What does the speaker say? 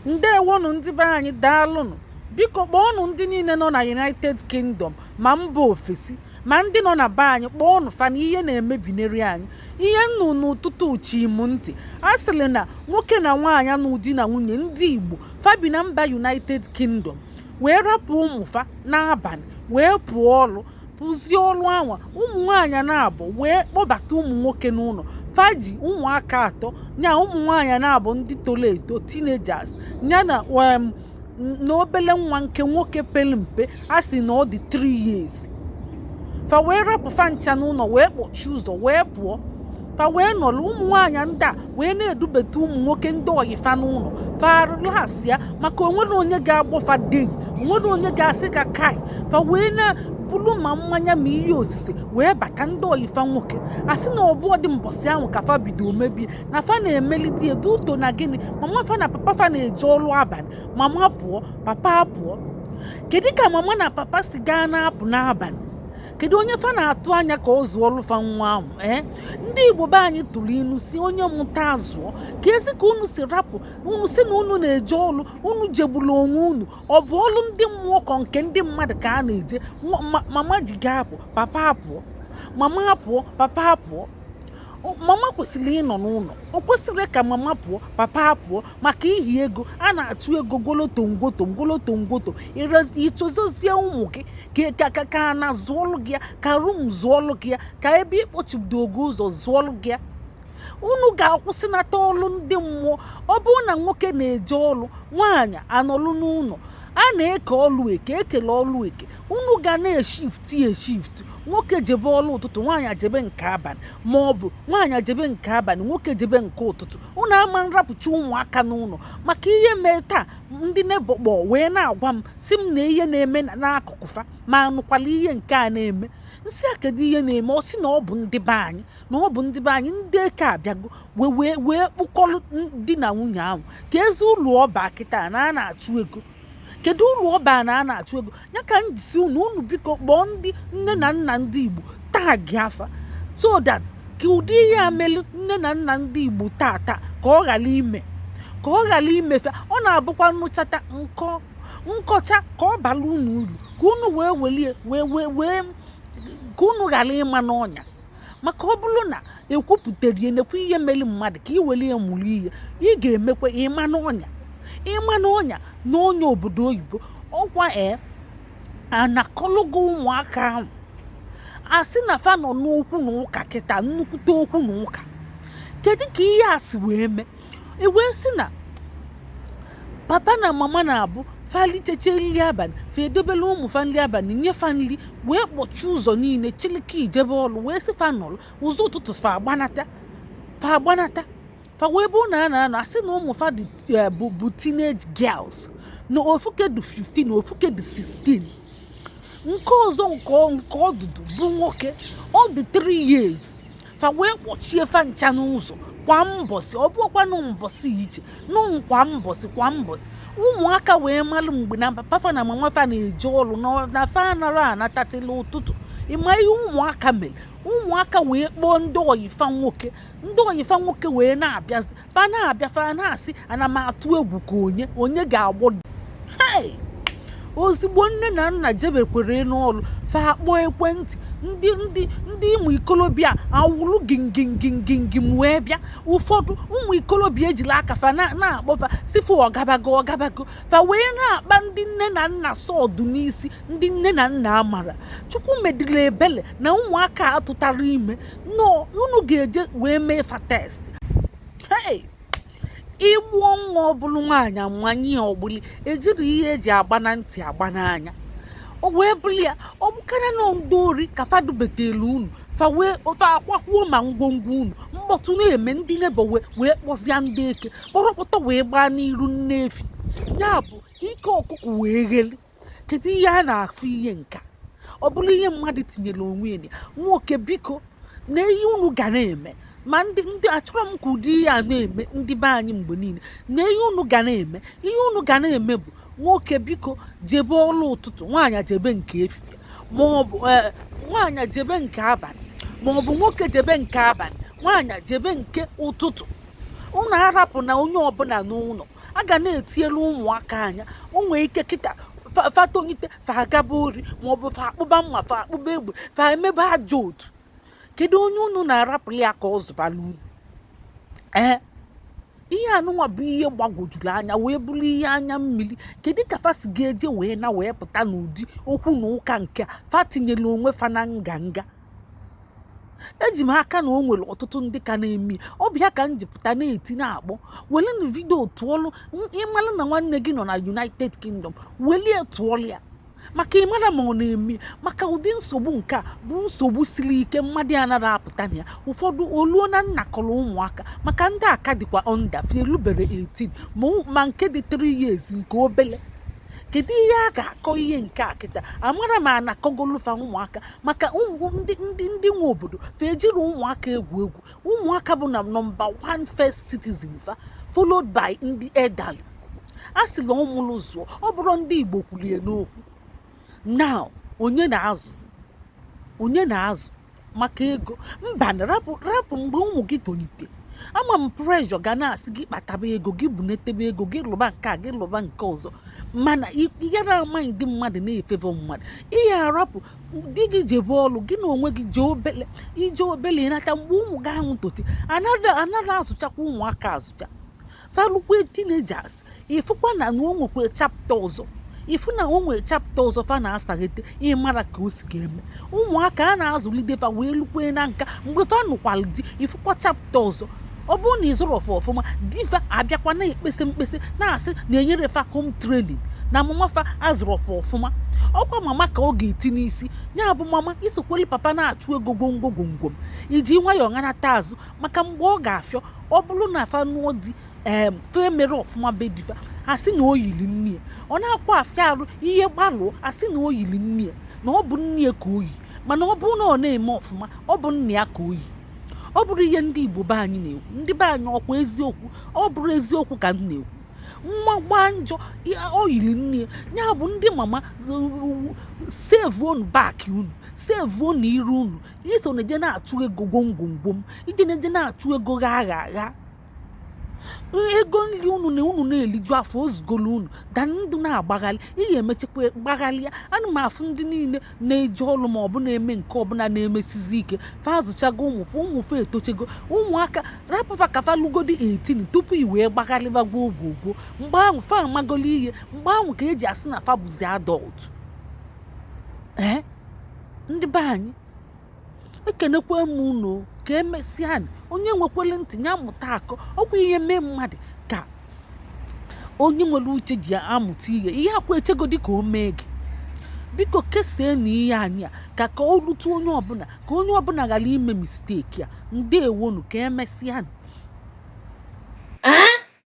Ndewonụ ndị be anyị, daalụnụ. Biko kpọọnụ ndị niile nọ na United Kingdom ma mba ofesi ma ndị nọ na be anyị, kpọọnụ fa na ihe na-emebineri anyị. Ihe nnu n'ụtụtụ chi m ntị, a sịrị na nwoke na nwaanyị nụ di na nwunye, ndị Igbo fa bi na mba United Kingdom, wee rapụ ụmụ fa n'abalị wee pụọ ọrụ, pụzie ọrụ anwa, ụmụ nwaanyị na-abụ wee kpọbata ụmụ nwoke n'ụlọ. Fa ji ụmụaka atọ, nya ụmụ nwaanyị na-abụ ndị toro eto, teenagers, ya na na obele nwa nke nwoke pere mpe, a sị na ọ dị 3 years. Fa wee rapụ fa ncha n'ụlọ, wee kpọchie ụzọ wee pụọ. Fa wee nọrọ, ụmụ nwaanyị ndị a wee na-edubata ụmụ nwoke ndị oyi fa n'ụlọ. Fa lasịa maka onwere onye ga-agbọ fa dei, onwere onye ga-asị ka kai. Fa wee na-bulu ma mmanya ma ihe osise wee bata ndị oyi fa nwoke. Asị na ọbụọ dị mbọsị ahụ ka fa bido mebie na fa na-emelite edu uto na gịnị, mama fa na papa fa na-eje ọrụ abalị. Mama pụọ, papa pụọ. Kedu ka mama na papa si gaa na-apụ n'abalị? Kedu onye fa na-atụ anya ka ọ zụọlụ fa nwa ahụ? Ee, ndị Igbo be anyị tụrụ inu si onye mụta azụọ. Ka ezi ka unu si rapụ, unu si na unu na-eje ọlụ, unu jegburu onwe unu. Ọ bụ ọlụ ndị mmụọ kọ nke ndị mmadụ ka a na-eje? Mama ji ga-apụ, papa apụọ. Mama apụọ, papa apụọ. Mama kwesịrị ịnọ n'ụlọ. O kwesịrị ka mama pụọ, papa apụọ maka ihi ego a na-achụ, ego goloto ngwoto ngoloto ngwoto. Ịchọzozie ụmụ gị ka a na zụọlụ gị ya, ka room zụọlụ gị ya, ka ebe ịkpọchibido oge ụzọ zụọlụ gị ya. Unu ga-akwụsịnata ọlụ ndị mmụọ. Ọ bụrụ na nwoke na-eje ọlụ, nwaanyị anọlụ n'ụlọ, a na-eke ọlụ eke, ekele ọlụ eke. Unu ga na-eshift eshift. Nwoke jebe ọlụ ụtụtụ, nwaanyị jebe nke abalị, ma ọ bụ nwaanyị jebe nke abalị, nwoke jebe nke ụtụtụ. Unu ama nrapụcha ụmụaka n'ụlọ maka ihe mee taa. Ndị neighbour kpọ wee na-agwa m, si m na ihe na-eme n'akụkụ fa, ma anụkwala ihe nke a na-eme. Nsị a, kedu ihe na-eme? Ọ sị na ọ bụ ndị be anyị, na ọ bụ ndị be anyị, ndị eke abịago wee wee wee kpụkọrọ di na nwunye ahụ. Ka ezi ụlọ ọba kịta na a na-achụ ego, kedu ụlọ ọba na a na-achụ ego ya? Ka m jisi unu, unu biko kpọọ ndị nne na nna ndị Igbo, tag afa, so that ka ụdị ihe a melu nne na nna ndị Igbo tata ka ọ ghara ime, ka ọ ghara imefe. Ọ na-abụkwa nnụchata nkọ nkọcha ka ọ bara unu uru, ka unu wee welie wee wee wee ka unu ghara ịma n'ọnya. Maka ọ bụrụ na ekwupụtara ya, nekwa ihe mere mmadụ, ka ị were ya mụrụ ihe ị ga-emekwa ịma n'ọnya, ịma n'ọnya na onye obodo oyibo ọkwa ee anakọlụgo ụmụaka ahụ. Asị na fa nọ n'okwu na ụka kịta, nnukwute okwu na ụka. Kedu ka ihe a si wee mee? E wee sị na papa na mama na-abụ falicheche nri abalị, fa edobela ụmụ fa nri abalị, nye fa nri, wee kpọchie ụzọ niile, chilike ijebe ọlụ, wee sị fa nọrọ ụzọ ụtụtụ. Fa agbanata, fa agbanata, fa wee bụ na a na-anọ. Asị na ụmụ fa dị bụ teenage girls, na ofuke dị 15, ofuke dị 16, nke ọzọ nke ọdụdụ bụ nwoke, ọ dị 3 years. Fa wee kpọchie fa ncha n'ụzọ kwa mbọsị. Ọ bụkwanụ mbọsị iche nụ, kwa mbọsị, kwa mbọsị. Ụmụaka wee malụ mgbe na papa fa na mama fa na-eje ọrụ, na fa anara anatatịla ụtụtụ. Ịma ihe ụmụaka mere? Ụmụaka wee kpọọ ndị oyifa nwoke. Ndị oyifa nwoke wee na-abịazi. Fa na-abịa, fa na-asị, ana m atụ egwu ka onye onye ga-agbọ. Hey! Ozugbo nne na nna jebekwere n'ọrụ, fa akpọ ekwentị, ndị ụmụ ikolobịa awụrụ gingingingingim wee bịa. Ụfọdụ ụmụ ikolobịa ejila aka fa na-akpọfa sifu ọgabago ọgabago. Fa wee na-akpa ndị nne na nna sọdụ n'isi. Ndị nne na nna amara Chukwu medịrị ebele na ụmụaka atụtara ime nọ. Unu ga-eje wee mee fa test. Hey! Ịgbụọ nwa, ọ bụrụ nwaanyị, amanye ya ọgbụli, ejiri ihe eji agba na ntị, agba n'anya, o wee bụrụ ya. Ọ bụkara na ndị ori ka fadubetelu unu, fa wee fa akwakwuo ma ngwongwo unu. Mkpọtụ na-eme, ndị neighbour wee kpọzịa ndị eke kpọrọkpọtọ wee gbaa n'iru nne efi, ya bụ ike ọkụkọ wee ghele. Kedu ihe a na-afụ ihe nka? Ọ bụrụ ihe mmadụ tinyere onwe ya. Nwoke, biko, na ihe unu ga na-eme, ma ndị achọrọ m ka ụdị ihe a na-eme ndị be anyị mgbe niile. Na ihe unu ga na-eme, ihe unu ga na-eme bụ, nwoke, biko, jebe ọrụ ụtụtụ, nwaanyị jebe nke efifie, ma ọ bụ nwaanyị jebe nke abalị, ma ọ bụ nwoke jebe nke abalị, nwaanyị jebe nke ụtụtụ. Unu arapụ na onye ọbụla n'ụlọ. A ga na-etinyere ụmụaka anya. O nwee ike kịta fatolite, fa agaba ori, maọbụ fa akpụba mma, fa akpụba egbe, fa emebe ajọ otu. Kedu onye unu na-arapụrụ ya ka ọ zụbala unu? Ee, ihe anụnwa bụ ihe gbagwojuru anya, wee bụrụ ihe anya mmiri. Kedu ka fa si ga-eje wee na wee pụta n'ụdị okwu na ụka nke a fa tinyere onwe fa na nganga? Eji m aka na o nwere ọtụtụ ndị ka na-eme. Ọ bụ ya ka m ji pụta na-eti na-akpọ. Welenu video tụọlụ. Ịmara na nwanne gị nọ na United Kingdom, welie tụọlụ ya, maka ịmara ma ọ na-eme. Maka ụdị nsogbu nke a bụ nsogbu siri ike, mmadụ anaghị apụta na ya. Ụfọdụ oluo na nnakọrọ ụmụaka, maka ndị aka dịkwa under, elubere 18, ma nke dị 3 years, nke obele. Kedu ihe a ga-akọ ihe nke a kịta? Amara ma anakọgolufa ụmụaka, maka ụmụ ndị nwe obodo fa ejiri ụmụaka egwu egwu. Ụmụaka bụ na number one first citizen fa, followed by ndị elderly. A sịla ụmụlụ zụọ, ọ bụrụ ndị Igbo kwulie n'okwu. Now, onye na-azụzi? Onye na-azụ maka ego? Mba, rapụ, rapụ. Mgbe ụmụ gị tolite, ama m pressure ga na-asị gị kpataba ego, gị bunetebe ego, gị lụba nke a, gị lụba nke ọzọ. Mana ịgara amaghị ndị mmadụ na-efevọ mmadụ. Ihe arapụ di gị jebe ọlụ, gị na onwe gị jee obele ije obele, ịnata mgbe ụmụ gị ahụ tote. Anaghị azụchakwa ụmụaka azụcha. Falukwe teenagers, ịfụkwa na o nwekwa chapter ọzọ. Ịfụ na o nwere chapter ọzọ fa na-asaghete. Ịmara ka o si ga-eme, ụmụaka a na-azụlite fa wee lukwe na nka. Mgbe fa nụkwalụ di, ịfụkwa chapter ọzọ. Ọ bụrụ na ị zụrụ ọfụ ọfụma, di fa abịakwa na-ekpesị mkpesị, na-asị na-enyere fa home training, na mama fa azụrụ ọfụ ọfụma. Ọkwa mama ka ọ ga-eti n'isi ya. Bụ mama isokweli papa na-achụ ego gwongwo gwongwom, iji nwayọọ ṅanata azụ, maka mgbe ọ ga-afịọ. Ọ bụrụ na fa nụọ di, ee, fe mere ọfụma be di fa, asị na o yiri nne ya. Ọ na-akwa afịa arụ ihe gbalụọ, asị na o yiri nne ya, na ọ bụ nne ya ka o yi. Mana ọ bụrụ na ọ na-eme ọfụma, ọ bụ nna ya ka o yi. Ọ bụrụ ihe ndị Igbo be anyị na-ekwu, ndị be anyị, ọkwa eziokwu? Ọ bụrụ eziokwu ka m na-ekwu. Nwa gbaa njọ, o yiri nne ya. Ya bụ, ndị mama, sevuonu back unu, sevuonu iru unu. Iso na-eje na-achụ ego gwomgwomgwom, ije na-eje na-achụ ego gha agha agha. Ego nri unu na unu na-eliju afọ ozugolo unu da ndụ na-agbaghalị ihe emechakwa gbaghalịa. Ana m afụ ndị niile na-eje ọrụ, ma ọ bụ na-eme nke ọbụla, na-emesizi ike. Fa azụchago ụmụ fa, ụmụ fa etochego. Ụmụaka, rapụfa ka fa lugodi 18 tupu i wee gbaghalịba gwuo gwogwo. Mgbe ahụ fa amagolo ihe, mgbe ahụ ka eji asị na fa bụzi adult. Ee, ndị be anyị, ekenekwa m unu. Ka emesịa. Onye nwekwere ntị ya mụta akọ. Ọkwa ihe mee mmadụ ka onye nwere uche ji amụta ihe. Ihe akwa echegodi ka o mee gị. Biko, kesaa na ihe anyị a ka o rute onye ọbụla, ka onye ọbụla ghara ime mistake a. Ndewonu, ka emesịa.